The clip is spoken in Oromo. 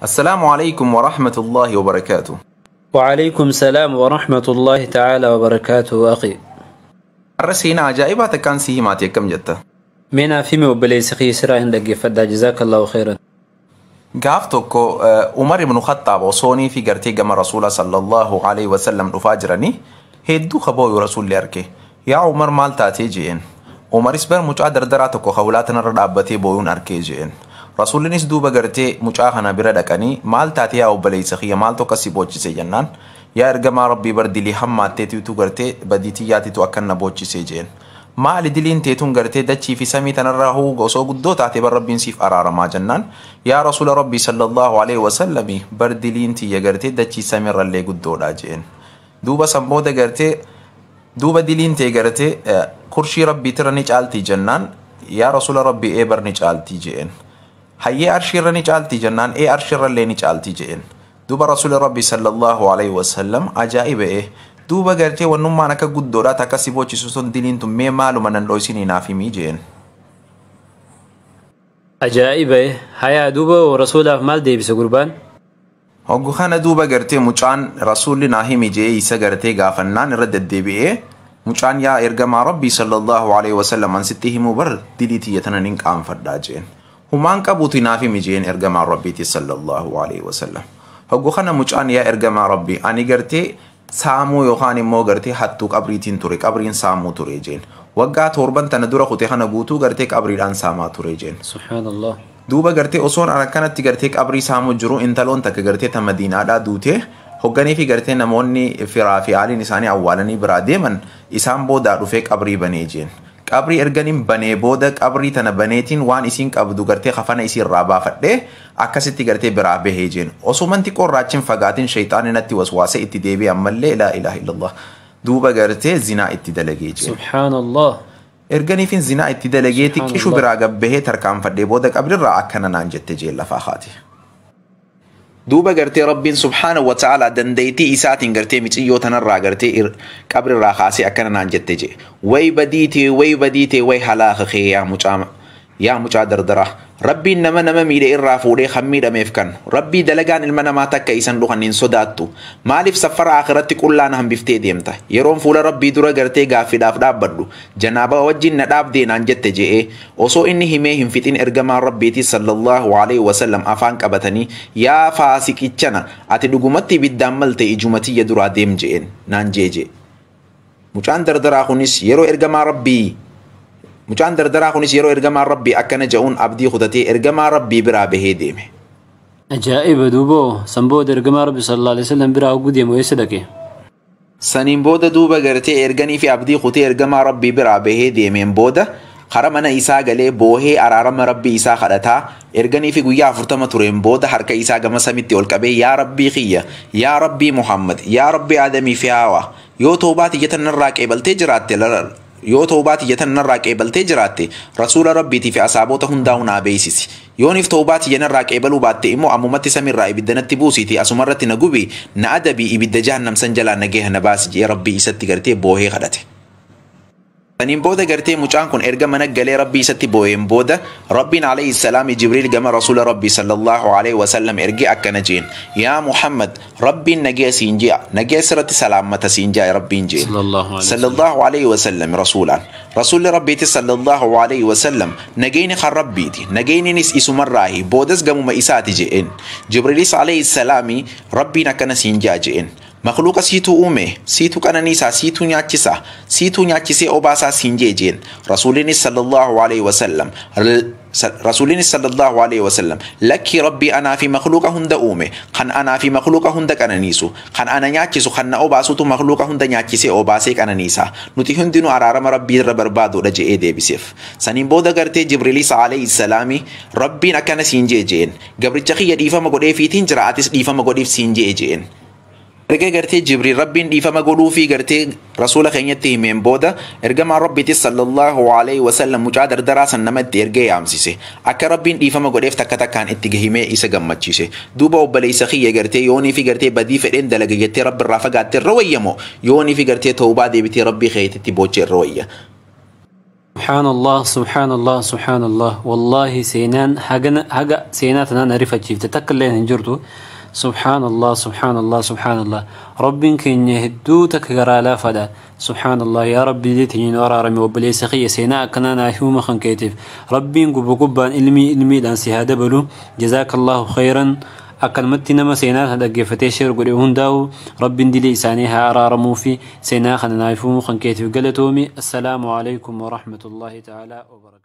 Assalaamu alaikum wa rahmatullahi wa barakaatu. وعليكم السلام ورحمة الله تعالى وبركاته أخي. Har'a seenaa ajaa'ibaa takkaan si himaati, akkam jetta? Mee naaf himi obboleessi kiyya, siraa hin dhaggeeffadhaa. جزاك الله خيرا. Gaaf tokko Umar ibn Khattaab osoonii fi gartee gama Rasuula صلى الله عليه وسلم dhufaa jiranii hedduu kabooyu Rasuulli arge. Yaa Umar, maal taatee jeen? Umaris bar mucaa dardaraa tokko hawlaa tanarra dhaabbatee booyuun arkee jeen. Rasuullinis duuba gartee mucaa kana bira dhaqanii, maal taatee yaa obboleessa kiyya, maaltu akkas si boochise jennaan, yaa ergamaa Rabbii, bar dilii hammaatteetitu gartee badii tiyyaatitu akkan na boochise jeen. Maali diliin teetuun gartee dachii fi samii tanarraa huu osoo guddoo taate bar Rabbiin siif araaramaa jennaan, yaa Rasuula Rabbii صلى الله عليه وسلم, bar diliin tiyya gartee dachii samiirrallee guddoodha jeen. Duuba san booda gartee duuba diliin tee gartee kurshii Rabbiitirra ni caaltii jennaan, yaa Rasuula Rabbii, ee bar ni caaltii jeen. Hayyee, arshiirra ni caaltii jennaan, ee arshiirrallee ni caaltii jeen. Duuba Rasuula Rabbii صلى الله عليه وسلم ajaa'iba ee duuba gartee wannummaan akka guddoodha takka si boochisu sun diliin tun mee maaluma nan dhoysinii naaf himii jeen. Ajaa'iba! Hayaa, duuba rasuulaaf maal deebise gurbaan? Hoggu kana duuba gartee mucaan Rasuulli naa himi jee isa gartee gaafannaan irra deddeebi'ee mucaan, yaa ergamaa Rabbii صلى الله عليه وسلم, an sitti himuu bar dilii tiyya tana nin qaanfadhaa jeen. Humaan qabuuti naaf himi jeen ergamaa Rabbiiti صلى الله عليه وسلم. Hoggu kana mucaan, yaa ergamaa Rabbii, ani gartee saamuu yookaan immoo gartee hattuu qabriitiin ture, qabriin saamuu ture jeen. Waggaa 7 tana dura kute kana guutuu gartee qabriidhaan saamaa ture jeen. سبحان الله. Duuba gartee osoon an akkanatti gartee qabrii saamuu jiru intaloon takka gartee ta Madiinaadhaa duute. Hogganii fi gartee namoonni firaa fi haaliin isaanii awwaalanii biraa deeman, isaan boodaa dhufee qabrii banee jeen. Qabrii erganiin banee booda qabrii tana baneetiin waan isiin qabdu gartee kafana isii irraa baafadhee akkasitti gartee biraa bahee jeen. Osumanti qorraachiin fagaatiin shayxaanni natti waswaasee itti deebi'e ammallee, لا إله إلا الله, duuba gartee zinaa itti dalagee jeen. سبحان الله. Erganiifin zinaa itti dalagee xiqqishu biraa gabbahee tarkaanfadhee booda qabrirraa akkana naan jette jeen lafaa haati. Duuba gartee Rabbiin سبحانه وتعالى dandeettii isaatiin gartee miciyyoo tanarraa gartee qabrirraa kaasee akkana naan jette jee. Way badiitee, way badiitee, way halaaka kee, yaa mucaa, yaa mucaa dardaraa. Rabbiin nama nama miidhe irraa fuudhee kan miidhameef kan Rabbii dalagaan ilma namaa takka isan dhukan hin sodaattu. Maaliif safara akhiratti qullaan hambiftee deemta? Yeroon fuula Rabbii dura gartee gaaffiidhaaf dhaabbadhu janaaba wajjin na dhaabdee naan jette je'ee. Osoo inni himee hin fixin ergamaan Rabbiitii صلى الله عليه وسلم afaan qabatanii, yaa faasiqichana, ati dhugumatti ibiddaan malte, ijumatiyya duraa deem je'een naan jee jee. Mucaan dardaraa kunis yeroo ergamaan Rabbii akkana je'uun abdii kutatee ergamaa Rabbii biraa bahee deeme. Ajaa'iba! Duuba san booda ergamaa Rabbi صلى الله عليه وسلم biraa hogguu deemu eessa dhaqe? Saniin booda duuba gartee erganii fi abdii kutee ergamaa Rabbii biraa bahee deemeen booda kara mana isaa galee boohee araarama Rabbii isaa kadhataa erganii fi guyyaa 40 tureen booda harka isaa gama samitti ol qabee, yaa Rabbii kiyya, yaa Rabbii Muhammad, yaa Rabbii Aadamii fi Haawaa, yoo toobaati tiyya narraa qeebaltee jiraatte, yoo toobaati tiyya narraa qeebaltee jiraatte, Rasuula Rabbiitii fi asaabota hundaa'u naa beeksisi. Yooniif toobaati tiyya narraa qeebaluu baatte immoo ammumatti samiirraa ibidda natti buusiiti, asumarratti na gubi, na adabii, ibidda jahannam san jalaa na geha, na baasi jee Rabbii isatti gartee boohee kadhate. Saniin booda gartee mucaan kun erga mana galee Rabbii isatti boo'een booda Rabbiin عليه السلام Jibriil gama Rasuula Rabbii صلى الله عليه وسلم ergee akkana jeen: yaa Muhammad, Rabbiin nagee siin ji'a, nagee sirratti salaammata siin ji'a Rabbiin jeen. صلى الله عليه صلى الله عليه وسلم. Rasuulaan Rasuulli Rabbiiti صلى الله عليه وسلم, nageenyi kan Rabbiiti, nageenyinis isumarraahi, boodas gamuma isaati je'een. Jibriilis عليه السلام, Rabbiin akkana siin ji'a je'een: makluuqa siitu uume, siitu qananiisaa, siitu nyaachisaa, siitu nyaachisee obaasaa siin jee jeen. Rasuulinis صلى الله عليه وسلم, Rasuulinis صلى الله عليه وسلم, lakkii, Rabbii anaa fi makluuqa hunda uume, kan anaa fi makluuqa hunda qananiisu, kan ana nyaachisu, kan na obaasutu makluuqa hunda nyaachisee obaasee qananiisa, nuti hundinuu araarama Rabbii irra barbaaduudha je'ee deebiseef. Saniin booda gartee Jibriilis عليه السلام, Rabbiin akkana siin jee jeen: gabricha kiyya dhiifama godhee fiitiin jira, atis dhiifama godhiif siin jee jeen. Erga gartee Jibriil Rabbiin dhiifama godhuu fi gartee Rasuula keenyatti himeen booda ergamaan Rabbiitis صلى الله عليه وسلم mucaa dardaraa san nama itti ergee yaamsise. Akka Rabbiin dhiifama godheef takka takkaan itti himee isa gammachiise. Duuba obboleessa kiyya, gartee yoonii fi gartee badii fedheen dalaga jettee Rabbi irraa fagaatte irra wayyamoo yoonii fi gartee tawbaa deebitee Rabbii keetitti boochee irra wayya? Subhaanallah, subhaanallah, subhaanallah. Wallaahi seenaan haga seenaa tanaan ariifachiifte takka illee hin jirtu. Subhaanallah, subhaanallah, subhaanallah. Rabbiin keenya hedduu takka garaa laafaadha. Subhaanallah, yaa Rabbi illee nu araarame. Obboleessa kiyya, seenaa akkanaa naa himuma kan keetiif Rabbiin gubba gubbaan ilmii ilmiidhaan si haa dabalu. Jazaakallahu khayran. Akkanumatti nama seenaa kana dhaggeeffatee share godhe hundaa'u Rabbiin dilii isaanii haa araaramuu fi seenaa kana naaf himuu kan keetiif galatoomi. Assalaamu alaikum warahmatullahi ta'aalaa wabarakaatu.